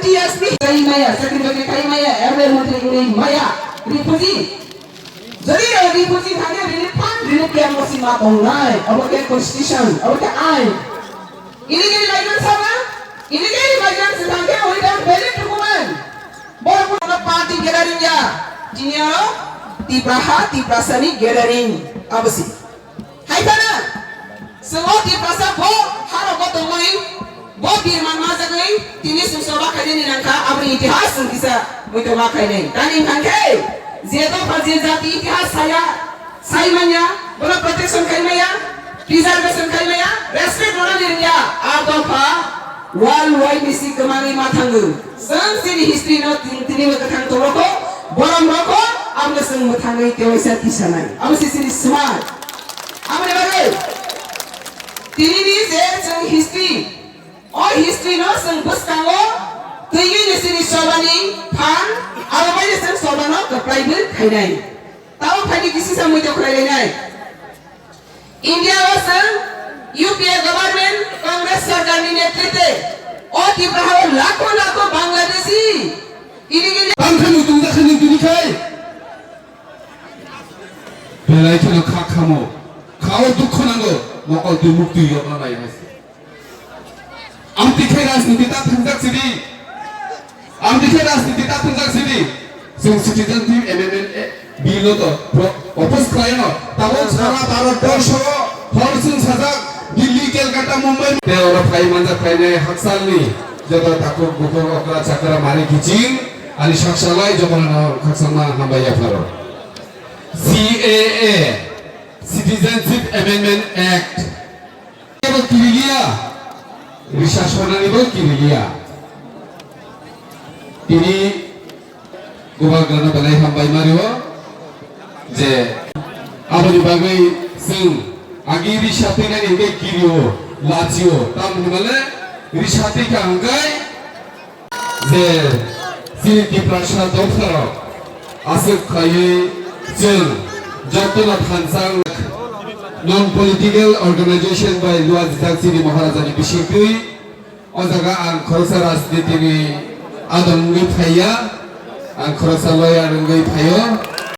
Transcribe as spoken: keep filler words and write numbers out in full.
T S P khai maya, chakri bakri khai maya, M L A montri wngwi maya, refugee. Jodi o refugee thangkhe relief fund, relief camp o sima tongnai, abo khe constitution, abo khe ain. Illegally migrant sama, illegally migrant se thangkhe without valid document. Borok no party gathering ya, tini oro Tipraha, Tiprasani gathering, abo si. Hai phano, chwng o Tiprasa bo harok o tongwi, bo birman majagwi, tini chwng choba khainani nangkha, aboni itihas chwng kisa muitu ma khainai. Tani wngkha khe, je dopha je jati itihas saya, sai manya, bono protection khai maya, preservation khai maya, respect rwnani rwngya, a dopha, World wide ni si kwmani ma thango. Chwng chini history no tin-, tini bo kwthang tongo kho, borom rokho, abno chwng mwthangwi tewaisa tisanai. Abo si chini swmai. Aboni bagwi tini ni je chwng history, o history no chwng bwskango twiwi ni chini chobani phan, abo bai ni chwng chobano kwplai bw khainai. Tabuk phaidi kisi sa muitu khlai lainai. India o chwng U P A government, Congress sorkar ni netrite o Tripura o lakho lakho Bangladeshi illegal Ang khe muitu wngjakha nini tini khai. Belai kheno kha khamo. Khao dukho nango. Mokol twi muk twi yokna nai hai se. Amtwi khe rajniti ta thangjak sidi. Amtwi khe rajniti ta thangjak sidi. Chwng citizenship amendment bill no to pro-, oppose khlaino. Tabuk sara Bharat borsho hor chwng sajak Delhi, Calcutta, Mumbai. Tei oro phai manjak phainai hakchalni joto takhuk bukhuk okra chakra mari kiching ani saksalai jotono khakchangma hambai yapharo. C A A, Citizenship Amendment Act. Bo kiriya, Risha Sonani bo kiriya. Tini Bubagrano belai hambai mario je aboni bagwi chwng agi Risha twi nani hwnkhe kirio, lachio, tamni hwnmale Risha twi kha hwnkhe je chini Tiprasa dopharok aswk khlaiwi chwng jotono thansa wng non political organization bai luajijak chini Maharajani bisingtwi. O jaga ang khoroksa rajnitini adong wngwi phaiya, ang khoroksa lawyer wngwi phaio.